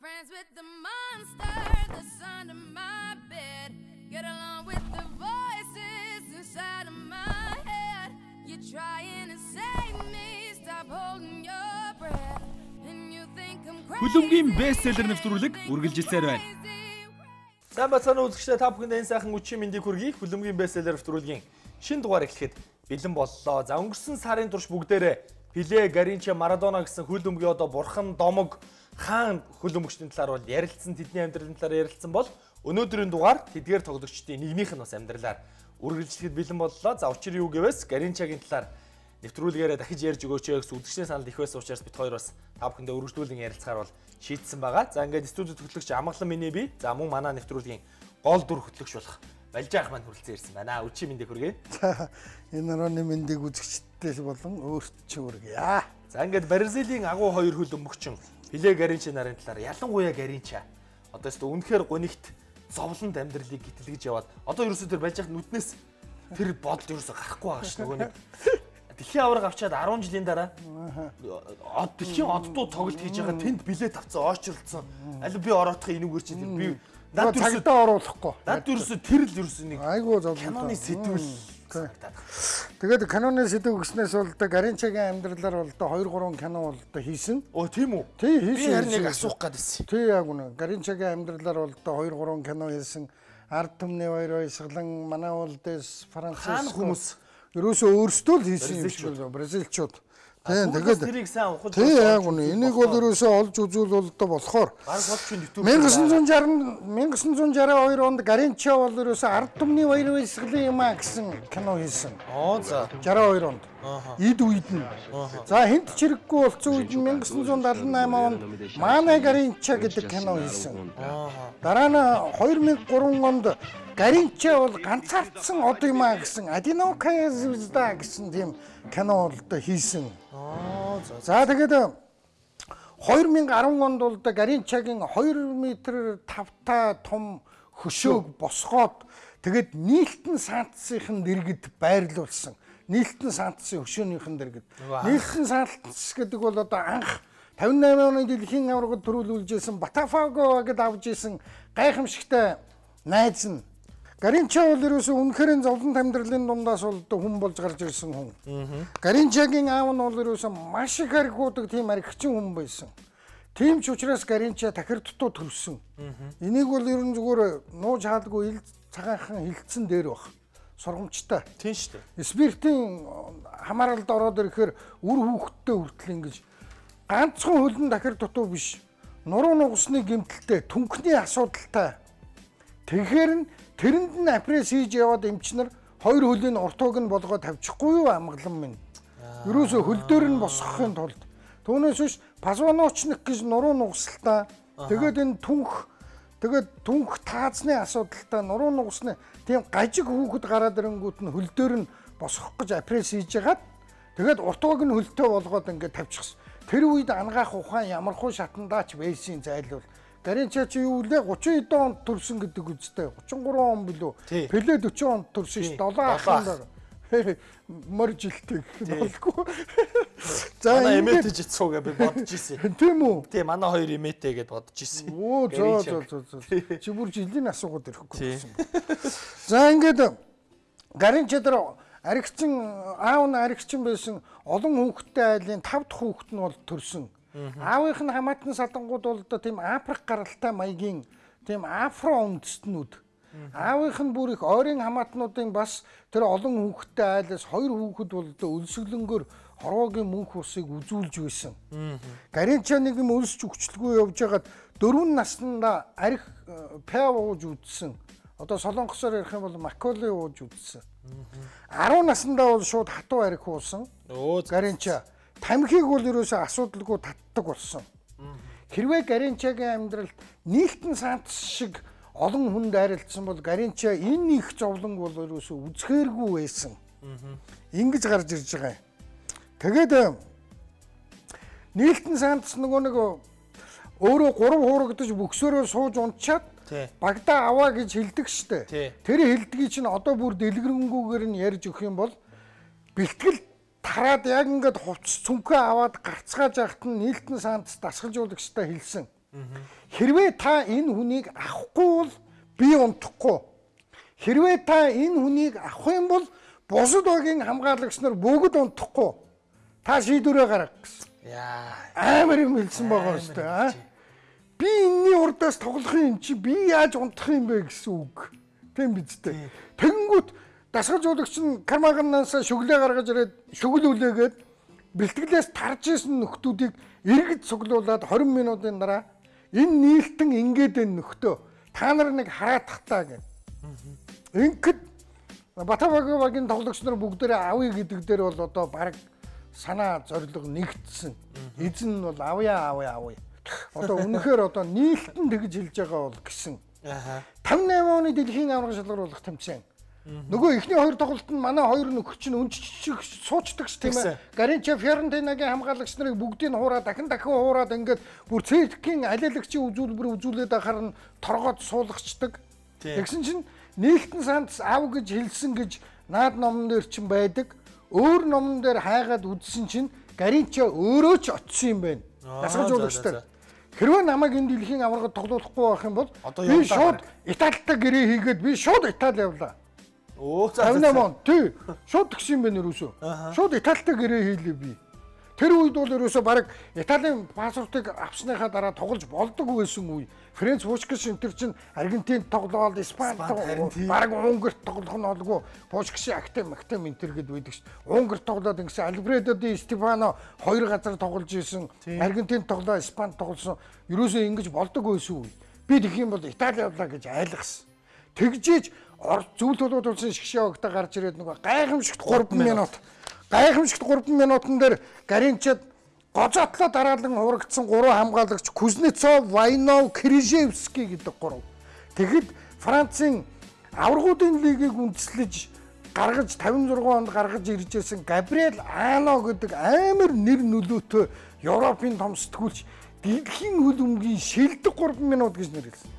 Friends with the monster that's under my bed. Get along with the voices inside of my head. You're trying to save me, stop holding your breath. And you think I'm crazy. Хүлэмгийн бестселлер нэвтрүүлэг үргэлжилсээр байна. Сайн бацааны үзэгчдээ, та бүхэнд энэ сайхан үчийн мэндийг хүргэе. Хүлэмгийн бестселлер нэвтрүүлгийн шинэ дугаар эхлэхэд бэлэн боллоо. За, өнгөрсөн сарын турш бүгдээрээ Пеле, Гаринча, Марадона гэсэн хөл өмгийн одоо бурхан, домог, хаан хөл өмгчдийн талаар бол ярилцсан, тэдний амьдралын талаар ярилцсан бол өнөөдрийн дугаар тэдгээр тоглогчдын нэгнийх нь бас амьдралаар үргэлжлэхэд бэлэн боллоо. За, учир юу гэвээс Гаринчагийн талаар нэвтрүүлгээрээ дахиж ярьж өгөөч гэсэн үзэгчдийн санал их байсан учраас бид хоёр бас та бүхэндээ үргэлжлүүлэн ярилцахаар бол шийдсэн байгаа. За, ингээд студид хөтлөгч Амгалан миний би. За, мөн манай нэвтрүүлгийн гол дүр хөтлөгч болох Балжаах маань хүрэлцэн ирсэн байна. Үчи мэндийг хүргэе. За, энэ орны мэндийг үзэгчдээс болон өөрт чи хүргэе. За, ингээд Бразилийн агуу хоёр хөл өмгчөн Пеле, Гаринча нарын талаар, ялангуяа Гаринча одоо өстө үнэхээр гунигт зовлонд амьдралыг гитэлгэж яваад одоо ерөөсөө тэр Балжаах нүднээс тэр бодол ерөөсөө гарахгүй байгаа ш. Нөгөө нэг дэлхийн аварга авчаад 10 жилийн дараа од дэлхийн оддуу тоглолт хийж байгаа, тэнд билет авцсан, ойчрлцсон. Аль би ороодох энүүгээр чи тэр би над ерөөсөө цагдаа оруулахгүй. Над ерөөсөө тэр л ерөөсөө нэг айгуу зовлон киноны сэтгүүл санагдаад. Тэгээд киноны сэдв гэснээс бол одоо Гаринчагийн амьдралаар бол одоо 2 3 кино бол одоо хийсэн. Оо, тийм үү? Тий, хийсэн. Би харин нэг асуух гээд байсан. Тий, яг үнэ. Гаринчагийн амьдралаар бол одоо 2 3 кино хийсэн. Ард түмний баяр баясгалан, манай улдээс Франциско. Хаана хүмүүс ерөөсөө өөрсдөө л хийсэн юм шиг л бразилчууд. Тийм, тэгээд тэрийг сайн ухаж. Тий, яг үнэ. Энийг бол ерөөсөө олж үзүүл бол одоо болохоор бараг болж YouTube 1960 1962 онд Гаринча бол ерөөсөө ард түмний баяр баясгалан юм а гэсэн кино хийсэн. Аа, за. 62 онд. Эд үед нь. За, хинт чирэггүй болсон үед нь 1978 онд Манай Гаринча гэдэг кино хийсэн. Дараа нь 2003 онд Гаринча бол ганцаардсан од юм а гэсэн Одинокая звезда гэсэн тийм кино бол одоо хийсэн. Аа, за. За, тэгээд 2010 онд бол одоо Гаринчагийн 2 м тавтай том хөшөөг босгоод тэгээд Нилтон Сантсынхын дэргэд байрлуулсан. Нилтон Сантсын хөшөөнийхэн дэргэд. Нилтон Сантс гэдэг бол одоо анх 58 оны дэлхийн аваргад төрүүлүүлжсэн Батафаго гэдээ авч исэн гайхамшигтай найз нь. Гаринча бол ерөөсөө үнэхээр зовлон амьдралын дундаас бол одоо хүн болж гарч ирсэн хүн. Гаринчагийн аав нь бол ерөөсөө маш их архиудаг тийм архичин хүн байсан. Тийм ч учраас Гаринча тахир дутуу төрсөн. Энийг бол ер нь зүгээр нууж хаалгүй ил цагаанхан хилцэн дээр баг. Сургамжтай. Тийм шүү дээ. Спиртийн хамааралд ороод ирэхээр үр хүүхэдтэй хүртэл ингэж ганцхан хөлн тахир дутуу биш. Нуруу нугасны гэмтэлтэй, түнхний асуудалтай. Тэгэхээр нь тэрэнд нь апрес хийж яваад эмчнэр хоёр хөлийн уртууг нь болгоо тавьчихгүй юу амгалан минь. Ерөөсөө хөл дээр нь босгохын тулд. Түүнээс биш пазваночник гэж нуруу нугасалтай. Тэгээд энэ түнх, тэгээд түнх таазны асуудалтай, нуруу нугасны тийм гажиг хүүхэд гараад ирэнгүүт нь хөл дээр нь босгох гэж апрес хийж ягаад тэгээд уртууг нь хөлтөө болгоод ингээд тавьчихсан. Тэр үед ангаах ухаан ямархуу шатандаач байсан зайлвал. Гаринча чи юу лээ 30 хэдэн онд төрсөн гэдэг үстэй. 33 он билүү? Пеле 40 онд төрсөн ш. 7 ахын морь жилтэй гэх нь болгүй. За, манай эмээтэй жицүү гэж би бодож ирсэн. Тийм үү? Тий, манай хоёр эмээтэй гэж бодож ирсэн. Оо, зөө зөө зөө зөө. Чи бүр жилийн асуугаад ирэхгүй байсан. За, ингээд Гаринча дээр архичин аав нь архичин байсан, олон хүүхэдтэй айлын 5 дахь хүүхэд нь бол төрсөн. Аавынх нь хамаатан садангууд бол одоо тийм Африк гаралтай маягийн тийм афро үндэстнүүд. Аавынх нь бүр их ойрын хамаатнуудын бас тэр олон хүүхэдтэй айлаас хоёр хүүхэд бол одоо өлсгөлөнгөөр хорвоогийн мөнх усыг үзүүлж байсан. Гаринча нэг юм өлсч өгчлгүй явж байгаад 4 наснда арх пиа ууж үдсэн. Одоо солонгосоор ярих юм бол маколи ууж үдсэн. 10 наснда бол шууд хатуу арх уусан. Гаринча тамхиг бол ерөөсөө асуудалгүй татдаг болсон. Хэрвээ Гаринчагийн амьдралд Нилтон Сантс шиг олон хүнд арилдсан бол Гаринча энэ их зовлон бол ерөөсөө үзэхээргүй байсан. Ингэж гарч ирж байгаа юм. Тэгээд Нилтон Сантс нөгөө нэг өөрөө 3 хуурагдаж бөксөөрөө сууж унтчаад Багада аваа гэж хэлдэг штэ. Тэр хэлдгийг чинь одоо бүр дэлгэрэнгүүгээр нь ярьж өгөх юм бол бэлтгэл тараад яг ингээд хувцс цүнхээ аваад гарцгааж яхад нь Нилтон Сантс дасгалжуулагчтай хэлсэн. Хэрвээ та энэ хүнийг авахгүй бол би унтахгүй. Хэрвээ та энэ хүнийг авах юм бол бусад багийн хамгаалагч нар бүгд унтахгүй. Та шийдвэрээ гарга гэсэн. Яа. Амар юм хэлсэн байгаа юм шүү дээ. Би энэний урдаас тоглох юм чи би яаж унтах юм бэ гэсэн үг. Тийм биз дээ. Тэгэнгүүт дасгал жуулагч нь Кармаганаас шөглөө гаргаж ирээд шөгөл үлээгээд бэлтгэлээс тарж исэн нөхдүүдийг иргэд цуглуулад 20 минутын дараа энэ нийлтэн ингээд энэ нөхдөө та нар нэг хараатахтаа гэх. Ингээд Батавагийн багийн тоглогч нар бүгдээрээ авъя гэдэг дээр бол одоо баг санаа зорилго нэгдсэн. Эзэн нь бол авъя авъя авъя. Одоо үнэхээр одоо нийлтэн тэгж хэлж байгаа бол гэсэн. 58 оны дэлхийн аварга шалгаруулах тэмцээн. Нөгөө эхний хоёр тоглолт нь манай хоёр нөхөр чинь өнччих суучдаг ш тийм ээ. Гаринча Фиорентинагийн хамгаалагч нарыг бүгдийг нь хуураад дахин дахин хуураад ингээд бүр циркийн алиалагчийн үзүүлбэр үзүүлээд байхаар нь торгоод суулгачдаг. Тэгсэн чинь Нийлтэн Сантос ав гэж хэлсэн гэж наад номон дээр чинь байдаг. Өөр номон дээр хайгаад үзсэн чинь Гаринча өөрөө ч очсон юм байна. Дасгал жуулагчтай. Хэрвээ намайг энэ дэлхийн аваргад тоглуулахгүй байх юм бол би шууд Италитай гэрээ хийгээд би шууд Итали явлаа. Өө за. 58 он тий. Шууд тэгсэн юм байна ерөөсөө. Шууд Италитай гэрээ хийлээ би. Тэр үед бол ерөөсөө баг Италийн паспортыг авсныхаа дараа тоглож болдог байсан үе. Френц Пушкиш энэ төр чинь Аргентинд тоглоол, Испанд баг Унгарт тоглох нь олгүй. Пушкиш Актем, Актем энэ төр гэд байдаг шүү. Унгарт тоглоод ингэсэн Альфредо ди Стефано хоёр газар тоглож исэн. Аргентинд тоглоо, Испанд тоглосон. Ерөөсөө ингэж болдог байсан үе. Би тэгэх юм бол Итали явлаа гэж айлгсан. Тэгжээж зөв төлөвлөлт улсын шгшээ огтой гарч ирээд нөгөө гайхамшигт 3 минут. Гайхамшигт 3 минутан дээр Гаринчад гозоотлоо дараалан хурагдсан 3 хамгаалагч Кузнецов, Вайнов, Крижевский гэдэг 3. Тэгэхэд Францын аваргуудын лигийг үндэслэж гаргаж 56 онд гаргаж ирж байсан Габриэл Ано гэдэг амар нэр нөлөөтэй Европын том сэтгүүлч дэлхийн хөл өмгийн шилдэг 3 минут гэж нэрлэсэн.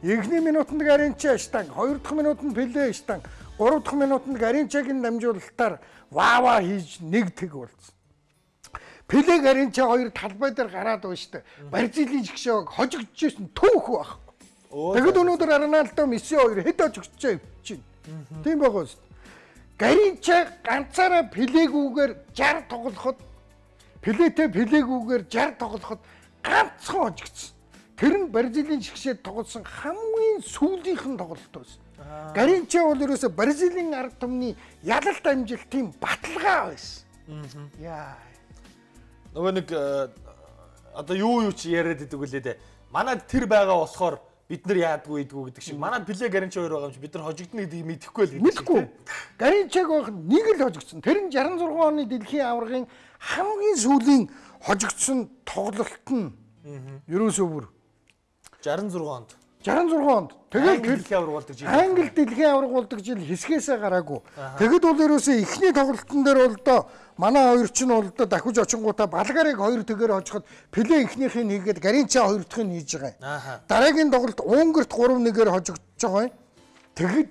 Эхний минутанд Гаринча штанг, хоёр дахь минутанд Пеле штанг, гурав дахь минутанд Гаринчагийн дамжуулалтаар вава хийж нэг тэг болсон. Пеле Гаринча хоёр талбай дээр гараад байна шүү дээ. Бразилийн жигшээг хожигдчихсэн түүх байхгүй. Тэгэхэд өнөөдөр Роналдо, Месси хоёр хэд хожигдчихээ явчихна. Тийм байгаа шүү дээ. Гаринча ганцаараа Пелегүүгээр 60 тоглоход Пелетэй Пелегүүгээр 60 тоглоход ганцхан хожигдсон. Тэр нь Бразилийн жигшээд тоглосон хамгийн сүүлийнх нь тоглолт байсан. Гаринча бол ерөөсө Бразилийн ард түмний ялалт амжилтын баталгаа байсан. Яа. Нөгөө нэг одоо юу чи яриад идэг үлээ дээ. Манад тэр байгаа болохоор бид нар яадгүй идэггүй гэдэг шиг. Манад Пеле Гаринча хоёр байгаа юм чи бид нар хожигдно гэдгийг мэдэхгүй л гэдэг. Мэдэхгүй. Гаринчаг байх нэг л хожигдсон. Тэр нь 66 оны дэлхийн аваргын хамгийн сүүлийн хожигдсон тоглолт нь ерөөсөө бүр 66 онд. 66 онд. Тэгэл дэлхийн аварга болдог жил. Англи дэлхийн аварга болдог жил хэсгээсээ гараагүй. Тэгэд бол ерөөсөө эхний тоглолтын дээр бол доо манай хоёр чинь бол доо дахиж очингуудаа Балгарыг хоёр тэгээр хожиход Пеле эхнийхийг хийгээд Гаринча хоёр дахьыг хийж байгаа юм. Дараагийн тоглолт Унгарт 3-1-ээр хожигдож байгаа юм. Тэгэд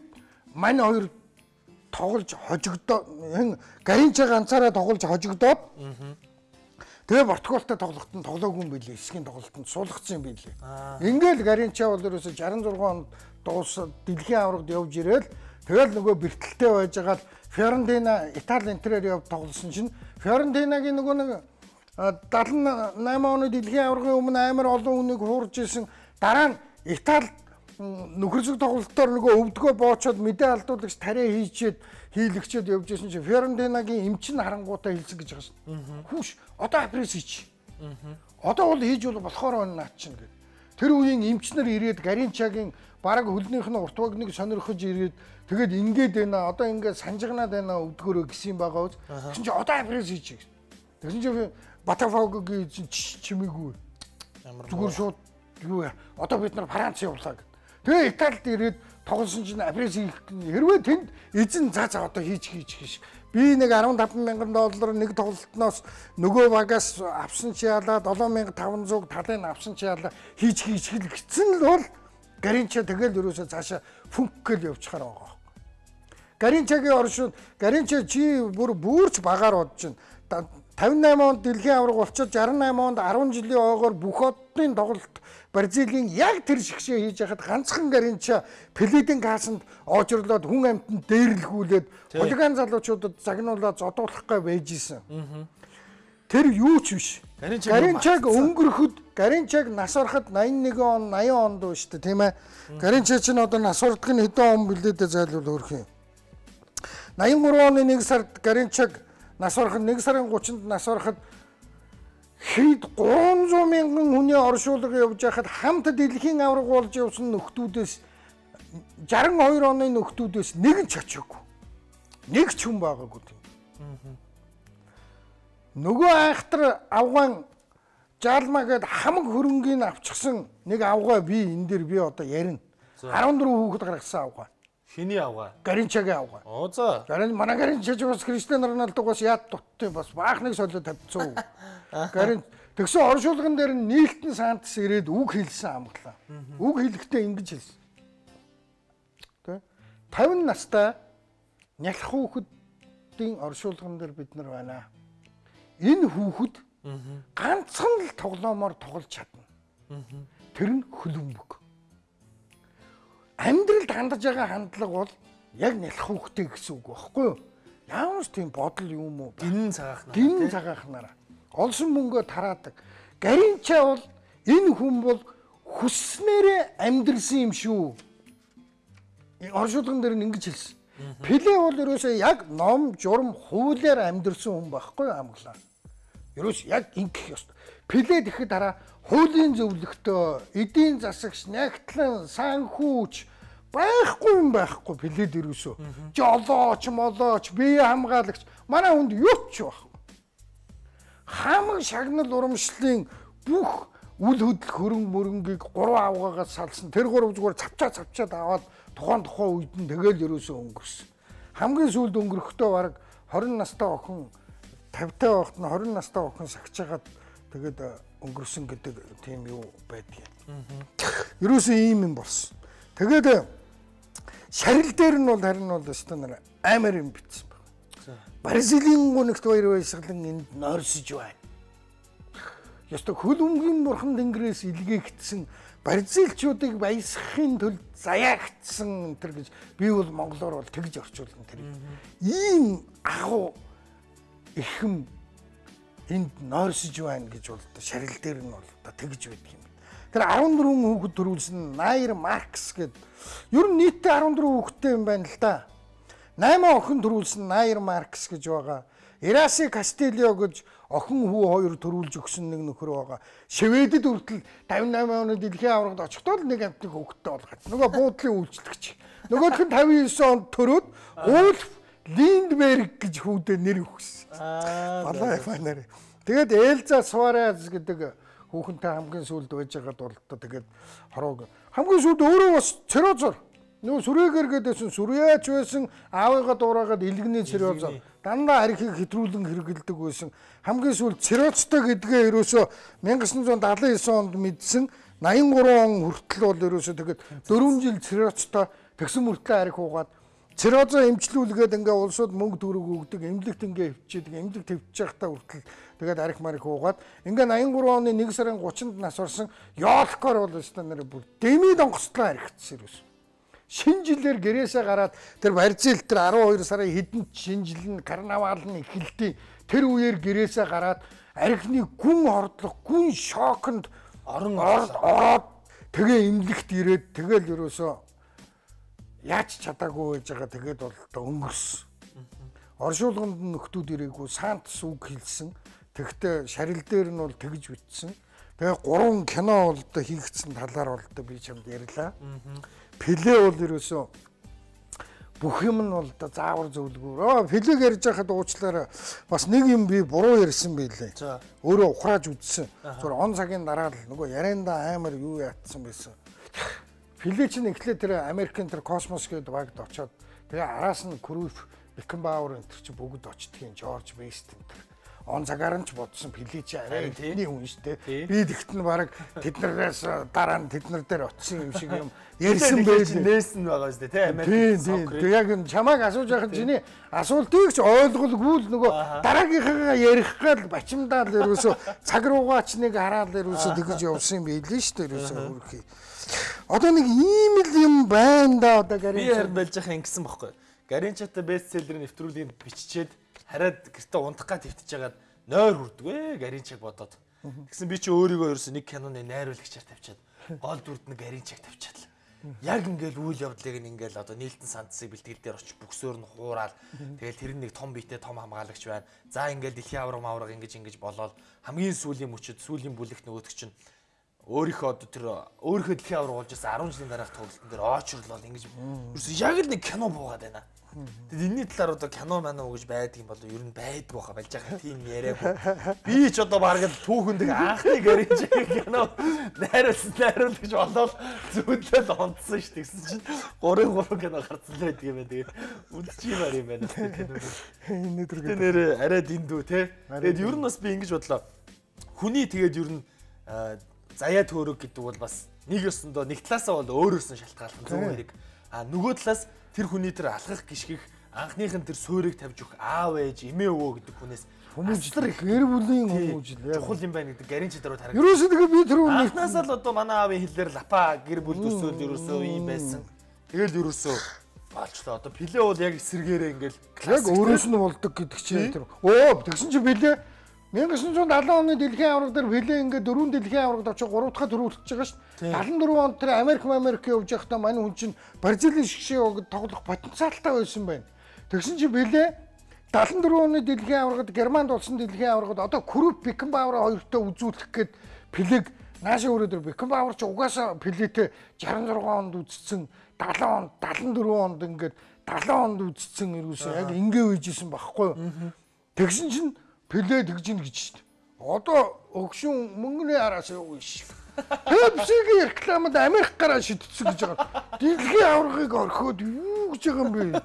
мань хоёр тоглож хожигдоо Гаринча ганцаараа тоглож хожигдоод Тэгээ Португалтай тоглоход нь тоглоогүй юм билээ. Эсгийн тоглолтод суулгацсан юм билээ. Ингээл Гаринча бол ерөөсө 66 онд дуусаад дэлхийн аваргад явж ирээл тэгэл нөгөө бэртэлтэй байж байгаа л Фиорентина Итали энтрээр явж тоглосон чинь Фиорентинагийн нөгөө нэг 78 оны дэлхийн аваргын өмнө амар олон хүнийг хуурж исэн. Дараа нь Итали нөхөрсөг тоглолтоор нөгөө өвдгөө боочоод мэдээ алдуулагч тариа хийчээд хийлгчээд явж исэн чинь Фиорентинагийн эмчин харангуутаа хэлсэн гэж байгаа шин. Хүүш одоо апрес хийч. Одоо бол хийж бол болохоор байна наа чинь гэд. Тэр үеийн эмчнэр ирээд Гаринчагийн бараг хөлнийх нь урт вагныг сонирхож ирээд тэгээд ингээд байна одоо ингээд санжигнаад байна өвдгөөрөө гэсэн юм байгаа үз. Тэгсэн чинь одоо апрес хийч гэсэн. Тэгсэн чинь Батафогогийн чимээгүй. Зүгээр шууд юу одоо бид нар Франц явлаа гэд. Тэгээ Италид ирээд тоглосон чинь апрес хийх хэрвээ тэнд эзэн за за одоо хийж хийж. Би нэг 15,000 доллар нэг тоглолтноос нөгөө багаас авсан чи ялаа 7,500 талын авсан чи ялаа хийж хэл гэсэн л бол Гаринча тэгэл ерөөсөө цаашаа фүнк гэл явчихаар байгаа байхгүй. Гаринчагийн оршууд Гаринча чи бүр бүрч багаар бодож чинь 58 онд дэлхийн аварга болчиход 68 онд 10 жилийн ойгоор бүх оддын тоглолт Бразилийн яг тэр шигшээ хийж яхад ганцхан Гаринча Пеледийн кассанд оожрлоод хүн амьтанд дээрлэхүүлээд хулиган залуучуудад загнуулаад зодуулах гай байж исэн. Тэр юу ч биш. Гаринчаг өнгөрөхөд, Гаринчаг нас ороход 81 он, 80 онд шүү дээ, тийм ээ. Гаринча чинь одоо нас ордог нь хэдэн он бэлээ дээ зайлвал өөрх юм. 83 оны 1 сард Гаринчаг нас ороход 1 сарын 30-нд нас ороход хэд 300 мянган хүний оршуулга явж байхад хамт дэлхийн аварга болж явсан нөхдүүдээс 62 оны нөхдүүдээс нэг ч очоогүй. Нэг ч хүн байгаагүй тийм. Нөгөө айхтар авгаан жаалмаа гээд хамаг хөрөнгийг авчихсан нэг авгаа би энэ дэр би одоо ярина. 14 хүүхэд гаргасан авгаа. Хэний авгаа? Гаринчагийн авгаа. Оо за. Гарин манай Гаринча ч бас Криштиано Роналдогоос яад дуттай бас баахныг солио тавьчихсан. Гарин тэгсэн оршуулган дээр нь Нилтон Сантос ирээд үг хэлсэн амглаа. Үг хэлэхдээ ингэж хэлсэн. Тэ? 50 настай нялх хүүхэдийн оршуулган дээр бид нар байна. Энэ хүүхэд ганцхан л тоглоомоор тоглож чадна. Тэр нь хөлбөмбөг. Амьдралд хандаж байгаа хандлага бол яг нялх хүүхдээ гэсэн үг байхгүй юу? Ямар ч тийм бодол юм уу? Гинэн цагаахнараа. Гинэн цагаахнараа. Олсон мөнгөө тараадаг. Гаринча бол энэ хүн бол хүсснээрээ амьдрсан юм шүү. Оршуулган дээр нь ингэж хэлсэн. Пеле бол ерөөсөө яг ном, журам, хуулиар амьдрсан хүн байхгүй юу амглаа. Ерөөс яг ингэх ёстой. Пеле тэгэхэд дараа хуулийн зөвлөгтөө, эдийн засагч, нягтлан, санхүүч байхгүй юм байхгүй Пелед ерөөсөө. Жолооч, молооч, бие хамгаалагч манай хүнд юу ч байхгүй. Хамаг шагнал урамшлын бүх үл хөдлөх хөрөнгө мөрөнгийг 3 авгаагаас салсан. Тэр 3 зүгээр цавчаа цавчаад аваад тухайн үед нь тэгэл ерөөсөө өнгөрсөн. Хамгийн сүүлд өнгөрөхдөө бараг 20 настай охин 50 таа байхад нь 20 настай охин сагчаагаад тэгээд өнгөрсөн гэдэг тийм юу байдгийг. Ерөөсөө ийм юм болсон. Тэгээд шарил дээр нь бол харин бол өстө нар амар юм битсэн байна. Бразилийн гунигт баяр баясгалан энд нойрсож байна. Ёстой хөлбөмбөгийн бурхан тэнгэрээс илгээгдсэн бразилчуудыг баясгахын тулд заяагдсан энэ гэж би бол монголоор бол тэгж орчуулна тэрийг. Ийм агуу ихэм энд нойрсож байна гэж бол шарил дээр нь бол тэгж байдаг юм. Тэр 14 хүүхэд төрүүлсэн Найр Маркс гэд ер нь нийтдээ 14 хүүхэдтэй юм байна л да. 8 охин төрүүлсэн Найр Маркс гэж байгаа. Эраси Кастильо гэж охин хүү хоёр төрүүлж өгсөн нэг нөхөр байгаа. Шведэд хүртэл 58 оны дэлхийн аваргад очихдоо л нэг амтны хүүхэдтэй болгоод. Нөгөө буудлын үйлчлэгч. Нөгөөх нь 59 онд төрөөд Ульф Линдберг гэж хүүдээ нэр өгсөн. Балаа фанаар. Тэгээд Элза Суарез гэдэг хүүхэнтэй хамгийн сүүлд байж байгаад бол одоо тэгээд хорог хамгийн сүүлд өөрөө бас цирозор. Нөгөө сүрээгэр гэдээсэн сүрээч байсан аавыгаа дуурайгаад илгэний цирозор. Дандаа архийг хэтрүүлэн хэрэгэлдэг байсан. Хамгийн сүүлд цирозтой гэдгээ ерөөсөө 1979 онд мэдсэн. 83 он хүртэл бол ерөөсөө тэгээд 4 жил цирозтой тэгсэн мөртлөө архи уугаад цирозо эмчлүүлгээд ингээ улсууд мөнгө төгрөг өгдөг, эмнэлэгт ингээ хөвчээдэг, эмнэлэгт хөвчж байхдаа хүртэл тэгээд арх марх уугаад ингээ 83 оны 1 сарын 30-нд нас орсон Ёолкор бол өстө нэр бүр дэмий донгоцлоо архицсан ерөөс. Шинэ жилээр гэрээсээ гараад тэр Бразил тэр 12 сарын хэдэн шинэ жил нь карнавал нь эхэлдэг. Тэр үеэр гэрээсээ гараад архины гүн хордлого, гүн шоконд орон ороод тэгээ эмнэлэгт ирээд тэгэл ерөөсөө яаж чадаагүй байж байгаа тэгээд бол одоо өнгөрсөн. Оршуулганд нь нөхдүүд ирээгүй, Сантос үг хэлсэн. Тэгтээ шарил дээр нь бол тэгж бичсэн. Тэгээ 3 кино бол одоо хийгдсэн талаар бол одоо би чамд ярьлаа. Пеле бол ерөөсөө бүх юм нь бол одоо заавар зөвлөгөөр. Пелег ярьж байхад уучлаарай бас нэг юм би буруу ярьсан байлээ. Өөрөө ухрааж үзсэн. Зүгээр он цагийн дараа л нөгөө яриандаа амар юу яатсан байсан. Пеле чинь эхлээд тэр Америкийн тэр Космос гэдэг багт очоод тэгээ араас нь Крүйф, Бекенбауэр энэ төр чинь бүгд очдгийн Жорж Бест энэ төр. он цагаар нь ч бодсон Пеле чи арай эхний хүн шүү дээ. Би тэгт нь баг тэднээс дараа нь тэд нар дээр очисон юм шиг юм ярьсан байлээ. Нээсэн байгаа шүү дээ, тий Америк сокер. Тэг яг чамайг асууж байхад чиний асуултыг ч ойлголгүй л нөгөө дараагийнхаа ярих гал бачимдаал ерөөсөө цаг руугаа ч нэг хараал ерөөсөө тэгж явсан юм байлээ шүү дээ ерөөсөө хөрхий. Одоо нэг ийм л юм байна да одоо Гаринча. Би харин болж байгаа ингэсэн бохгүй. Гаринчатай бестселлерийн нэвтрүүлгийг биччихэд хараад гэртээ унтах га твтэж хагаад нойр хүрдгвэ Гаринчаг бодоод. Тэгсэн би чи өөрийгөө ерөөсөө нэг киноны найруулагчаар тавьчаад гол дүрд нь Гаринчаг тавьчаад л. Яг ингээл үйл явдлыг нь ингээл одоо нийлтэн сандсыг бэлтгэл дээр очиж бүксөөр нь хуураад тэгэл тэр нэг том биетэй том хамгаалагч байна. За ингээл дэлхийн аварга мавраг ингэж ингэж болоод хамгийн сүүлийн мөчөд сүүлийн бүлэгт нөгөөдөг чинь өөрийнхөө одоо тэр өөрийнхөө дэлхийн аварга болж байсан 10 жилийн дараах тоглолтын дээр очрлол ингэж ерөөсөө яг л нэг кино буугаад байна. Тэгэд энэний талаар одоо кино маань уу гэж байдаг юм бол ер нь байдгүй хаа болж байгаа тийм яриаггүй. Би ч одоо бараг л түүхэндээ анхны Гаринчагийн кино найруулсан найруулагч болоод зүүдлэл онцсон ш тэгсэн чинь 3-3 кино гарцсан л байдаг юм байна. Тэгээд үзчихмээр юм байна кино. Энэ тэр нэр арай дэндүү те. Тэгээд ер нь бас би ингэж бодлоо. Хүний тэгээд ер нь заяа төөрөг гэдэг бол бас нэг ёсондоо нэг талаасаа бол өөрөөс нь шалтгаалсан зөв хэрэг. А нөгөө талаас тэр хүний тэр алхах гიშгэх анхных нь тэр суурийг тавьж өгөх аав ээж эмээ өвөө гэдэг хүнээс хүмүүжлэр их гэр бүлийн хүмүүжил чухал юм байна гэдэг Гаринча дээр харагдав. Ерөөсөө тэгээ би тэр үнийг анхнаасаа л одоо манай аавын хэллэр лапа гэр бүл төсөөл ерөөсөө ийм байсан. Тэгэл ерөөсөө болчлоо. Одоо Пеле бол яг эсэргээрээ ингээл яг өөрөөс нь болдог гэдэг чинь тэр. Өө тэгсэн чинь Пеле 1970 оны дэлхийн аварга дээр Пеле ингээд 4 дэлхийн аваргад очиж 3 дахь төрүүлчихэж байгаа шүү дээ. 74 онд тэр Америк явж байхдаа мань хүн чинь Бразилийн шгшээ яваад тоглох потенциалтай байсан байна. Тэгсэн чинь Пеле 74 оны дэлхийн аваргад Германд болсон дэлхийн аваргад одоо Крупп Бекенбауэр хоёртой үзүүлэх гээд Пелег наашаа өрөө дээр Бекенбауэр ч угаасаа Пелетэй 66 онд үзсэн, 70 онд, 74 онд ингээд 70 онд үзсэн ерөөсөө яг ингээ үйжсэн байхгүй юу. Тэгсэн чинь Пеле тэгж ин гэж шүү дээ. Одоо өгшин мөнгөний араас юу ш. Пепсигийн рекламад Америк гараа шидсэн гэж байгаа. Дэлхийн аваргыг орхиод юу гэж байгаа юм бэ?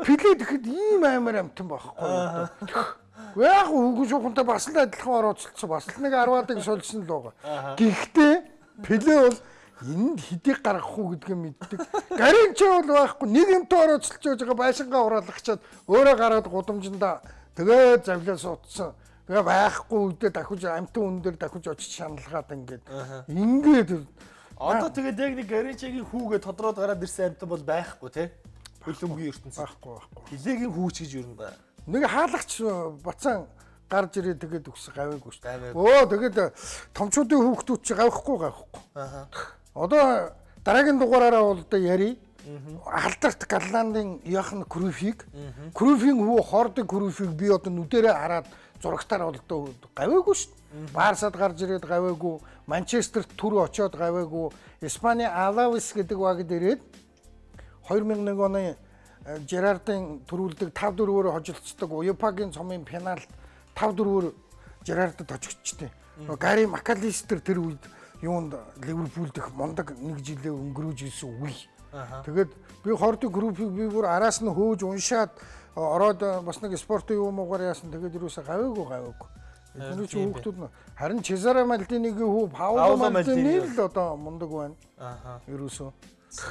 Пеле тэгэхэд ийм амар амтан байхгүй юу? Яг үгүй шуухантай бас л адилхан орооцолцсон. Бас л нэг 10-ыг сольсон л байгаа. Гэхдээ Пеле бол энд хэдийг гаргах уу гэдгийг мэддэг. Гаринча бол байхгүй. Нэг юмтай орооцолж байж байгаа байшингаа ураалгачаад өөрөө гараад гудамжиндаа тэгээд завлаа суудсан. Тэгээ байхгүй үедээ дахиж амтан үн дээр дахиж очиж шаналгаад ингээд ингээд одоо тэгээд яг нэг Гаринчагийн хүүгээ тодроод гараад ирсэн амтан бол байхгүй тий. Хөлбөмбөгийн ертөнцид байхгүй. Пелегийн хүүч гэж юу юм бэ? Нэг хаалгач бацаан гарч ирээ тэгээд үгс гаваагүй шүү дээ. Өө тэгээд томчуудын хүүхдүүд чи гавхгүй. Аа. Одоо дараагийн дугаараараа бол одоо ярий. Алдарт Голландын Йохан Крюфийг, Крюфийн хүү Хорди Крюфийг би одоо нүдэрээ хараад зурагтаар бол одоо гаваагүй шүү дээ. Барсад гарч ирээд гаваагүй, Манчестерт түр очиод гаваагүй, Испани Алавес гэдэг багт ирээд 2001 оны Жерардын төрүүлдэг 5-4-өөр хожилцдог УЕФА-гийн цомын финалд 5-4-өөр Жерардд хожигдчихтэй. Гари Макалистер тэр үед юунд Ливерпул дэх мундаг нэг жилээ өнгөрөөж ирсэн үе. Тэгээд би Хорди Крюфийг би бүр араас нь хөөж уншаад ороод бас нэг спортын юм уугаар яасан. Тэгээд юусаа гаваагүй. Эдгээр чи хүүхдүүд нь харин Чезаре Мальдинигийн хүү Паоло Мальдини л одоо мундаг байна. Ерөөсөө За.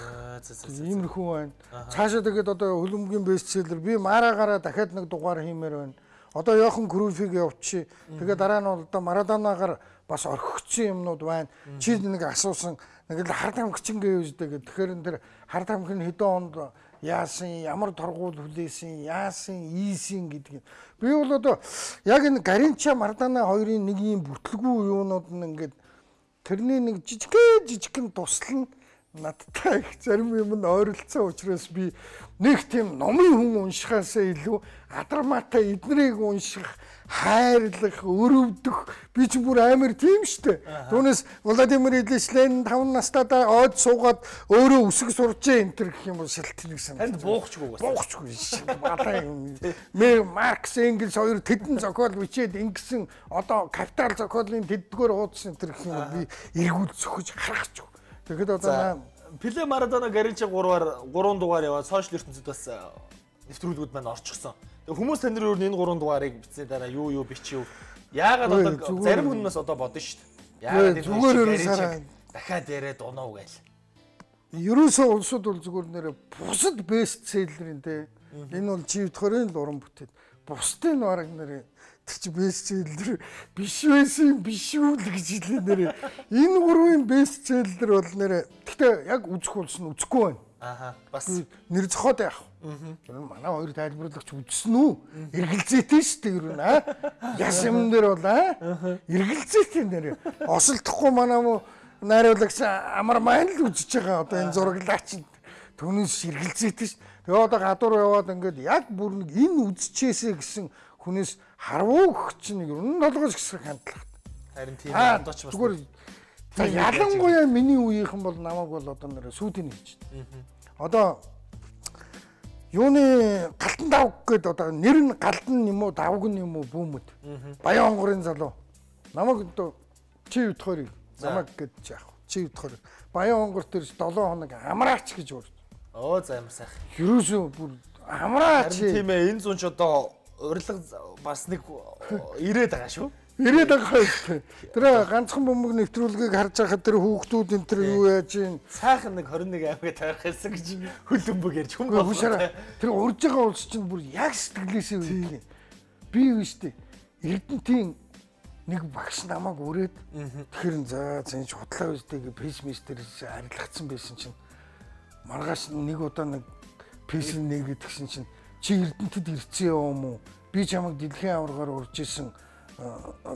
Иймэрхүү байна. Цаашаа тэгээд одоо хөлбөмбөгийн бестселлер би Мараагаараа дахиад нэг дугаар хиймээр байна. Одоо Йохан Крюфийг явуулчих. Тэгээд дараа нь бол одоо Марадонагаар бас орхигдсон юмнууд байна. Чи нэг асуусан нэг л хар тамхичин гэвэждэг. Тэгэхээр энэ тэр хар тамхи нь хэдэн онд яасан, ямар торгуул хүлээсэн, яасан, ийсэн гэдэг. Би бол одоо яг энэ Гаринча Марадона хоёрын нэг юм бүтлгүй юунууд нь ингээд тэрний нэг жижигхэн тусал нь Надтай их зарим юм нь ойролцоо учраас би нэг тийм номын хүн уншихаасаа илүү адармаатай эднэрийг унших, хайрлах, өрөвдөх би ч бүр амар тийм штэ. Түүнээс Владимир Ильич Ленин 5 настайдаа ойд суугаад өөрөө үсэг сурчээ энэ төр гэх юм бол шилтнийг санаа. Танд буухчгүй бас. Буухчгүй. Балай юм. Мэ Маркс, Энгельс хоёр тэдэн зохиол бичээд ингэсэн одоо капитал зохиолын тэддгээр уудсан энэ төр гэх юм бол би эргүүл цөхөж харахчгүй. Тэгэхэд одоо Пеле, Марадона, Гаринча 3 дугаар яваад сошиал ертөнцид бас нэвтрүүлгүүд маань орчихсон. Тэгээ хүмүүс тань руу энэ 3 дугаарыг бичсэний дараа юу бичив. Яагаад одоо зарим хүмүүс одоо бодно шүү дээ. Яагаад энэ зүгээр ерөөсөө дахиад яриад унаа гээл. Ерөөсөө улсууд бол зүгээр нэрэ бусад бестселлерийн те. Энэ бол чи битгэрийн л уран бүтээл. Бусдын бараг нэрэ тэр чи бестселлер биш байсан биш үү л гэж хэлээ нэрэ. Энэ гурвын бестселлер бол нэрэ. Гэхдээ яг үзэх улс нь үзэхгүй байна. Аха. Бас нэр зохиод яах вэ? Тэр нь манай хоёр тайлбарлагч үзсэн үү? Эргэлзээтэй шүү дээ ер нь аа. Яс юм дээр бол аа. Эргэлзээтэй нэрэ. Осолдохгүй манай мó найруулагч амар маань л үзэж байгаа одоо энэ зураглаач нь. Түүнээс эргэлзээтэй шүү. Тэгээ одоо гадуур яваад ингээд яг бүр нэг энэ үзчихээсэ гэсэн хүнээс харвуу гэх чинь ер нь толгоос гисрэх хандлага. Харин тийм одоо ч бас зүгээр за ялангуяа миний үеийнхэн бол намайг бол одоо нэрэ сүүдийн хийж байна. Одоо юуны галдан давг гээд одоо нэр нь галдан юм уу давг нь юм уу бүүмэд. Баян онгорын залуу. Намайг одоо чи битгээрийг намайг гээд яах вэ? Чи битгээр Баян онгор тэр 7 хоног амраач гэж урд. Оо за ямар сайхан. Ерөөсөө бүр амраач. Харин тийм ээ энэ зун ч одоо урилга бас нэг ирээд байгаа шүү. Ирээд байгаа шүү. Тэр ганцхан бөмбөг нэвтрүүлгийг харж байхад тэр хүүхдүүд энэ тэр юу яаж юм сайхан нэг 21 аймаг тойрох байсан гэж хөл бөмбөг ярьж хүн болоо. Тэр урж байгаа улс чинь бүр яг сэтгэлээсээ үйдэх юм. Би юу штэ Эрдэнтийн нэг багш намайг үрээд тэгэхээр за зэн худлаа үстэй гэ песмистер арилгацсан байсан чинь маргааш нэг удаа нэг песм нэгэд гисэн чинь чи Эрдэнтэд ирсэн юм уу? Би чамайг дэлхийн аваргаар урж исэн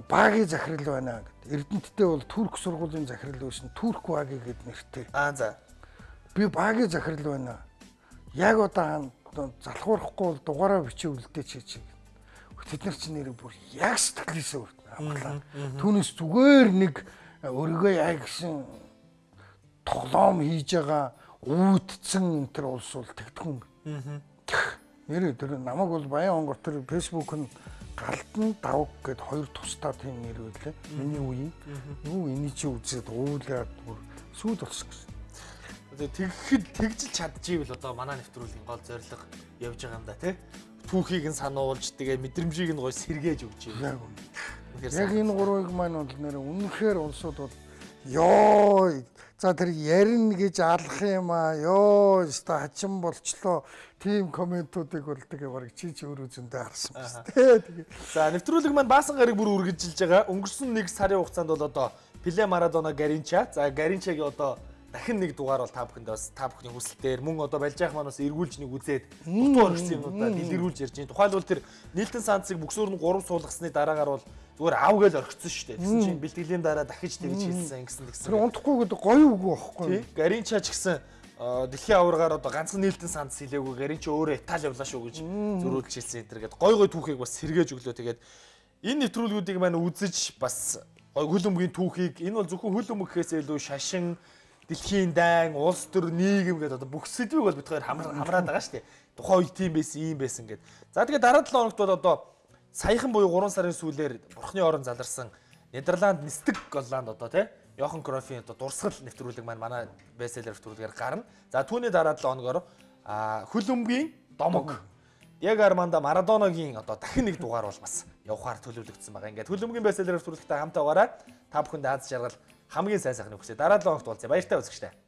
багийн захирал байна гэд. Эрдэнттэй бол турк сургуулийн захирал байсан. Турк баги гэд нэртэй. Аа за. Би багийн захирал байна. Яг одоо залхуурахгүй бол дугаараа бичиж үлдээч чи. Тэд нар чинь нэрээ бүр яг сэтгэлээсээ авлаа. Түүнээс зүгээр нэг өргөө яа гэсэн тоглоом хийж байгаа үүдцэн энэ төр улс бол тэгдэг юм. Нэрээ тэр намайг бол Баян онгор тэр фэйсбүүк нь галдан давг гэд хоёр тусдаа тийм нэр байлээ. Миний үеийн. Юу эний чи үзээд уулаад бүр сүйд болсон гэсэн. Тэгэхэд тэгжил чадчихвэл одоо манай нэвтрүүлгийн гол зорилго явж байгаа юм да тий. Түүхийг нь сануулж тэгээ мэдрэмжийг нь гоё сэргээж өгч юм. Яг үнэ. Яг энэ гурвыг маань бол нэр үнэхээр улсууд бол ёо за тэр ярина гэж алах юм аа ёо өстой хачин болчлоо тийм комментуудыг бол тэгээ бараг чи ч өөрөө зөндөө харсан байна тэгээ. За нэвтрүүлэг маань баасан гараг бүр үргэлжилж байгаа. Өнгөрсөн 1 сарын хугацаанд бол одоо Пеле, Марадона, Гаринча. За Гаринчагийн одоо дахин нэг дугаар бол та бүхэнд бас та бүхний хүсэлтээр мөн одоо Балжаах маань бас эргүүлж нэг үзээд дутуу орхисон юмнуудаа дэлгэрүүлж ярьж байна. Тухайлбал тэр Нилтон Сансыг бүксөөр нь 3 суулгасны дараагаар бол зүгээр ав гээл орхисон шүү дээ. Тэгсэн чинь бэлтгэлийн дараа дахиж тэгж хэлсэн ингэсэн тэгсэн. Тэр унтахгүй гэдэг гоё үг байхгүй юу? Гаринча ч гэсэн дэлхийн аваргаар одоо ганцхан Нилтон Санс хэлээгүй Гаринча өөрөө Итали явлаа шүү гэж зөрүүлж хэлсэн энэ төр гээд гой гой түүхийг бас сэргээж өглөө. Тэгээд энэ нэвтрүүлгүүдийг маань үзэж бас гой хөл өмгийн түүхийг энэ бол зөвхөн хөл өмг гэхээс илүү шашин дэлхийн дайн, улс төр, нийгэм гэдэг одоо бүх сэдвийг бол бид хоёр хамраад байгаа шүү дээ. Тухайн үед тийм байсан, ийм байсан гэд. За тэгээд дараа 7 хоногт бол одоо саяхан буюу 3 сарын сүүлээр бурхны орон заларсан Нидерланд нисдэг Голланд одоо тий Йохан Кройфийн одоо дурсгал нэвтрүүлэг маань манай бестселлер нэвтрүүлгээр гарна. За түүний дараа 7 хоногоор хөл өмгийн домог Диего Армандо Марадонагийн одоо дахин нэг дугаар бол бас явахаар төлөвлөгдсөн байгаа. Ингээд хөл өмгийн бестселлер нэвтрүүлэгтэй хамт байгаарай. Та бүхэнд аз жаргал хамгийн сайн сайхныг хүсье. Дараа 7 хоногт уулзъя. Баяртай үзэгчдээ.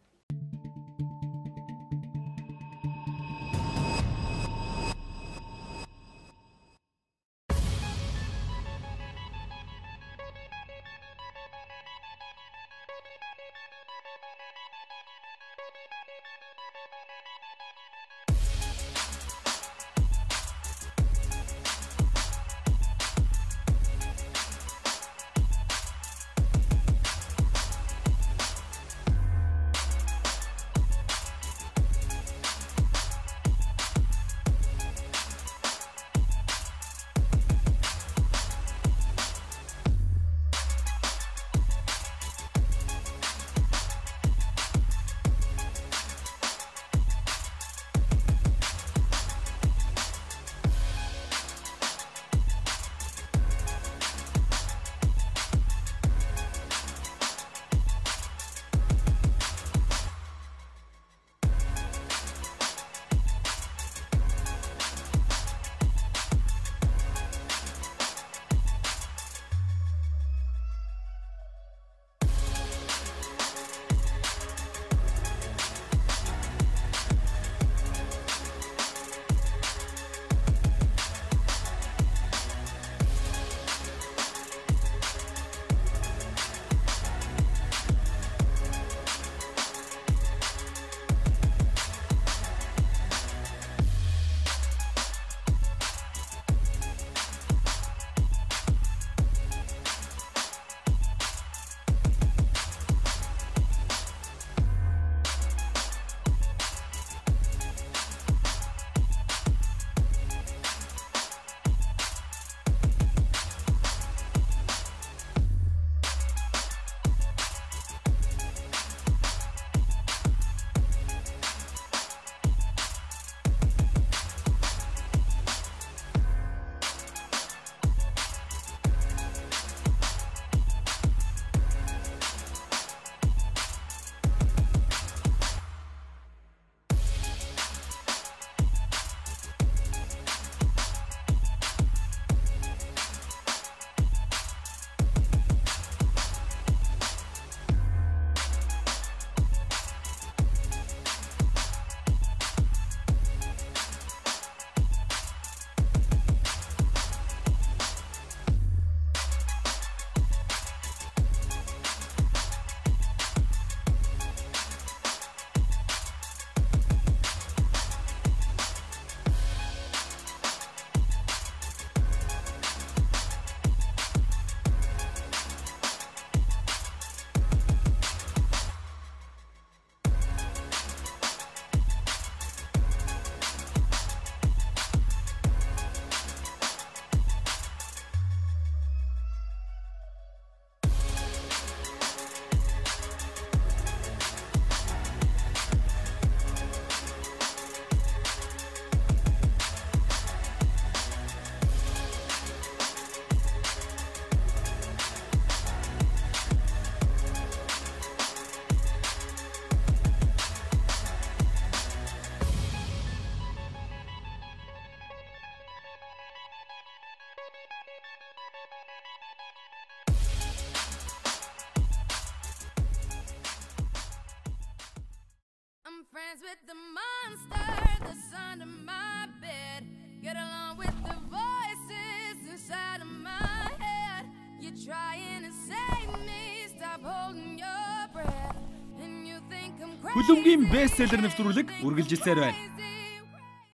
friends with the monster that's under my bed. Get along with the voices inside of my head. You're trying to save me, stop holding your breath. And you think I'm crazy. Хүлэмгийн бестселлер нэвтрүүлэг үргэлжилсээр байна.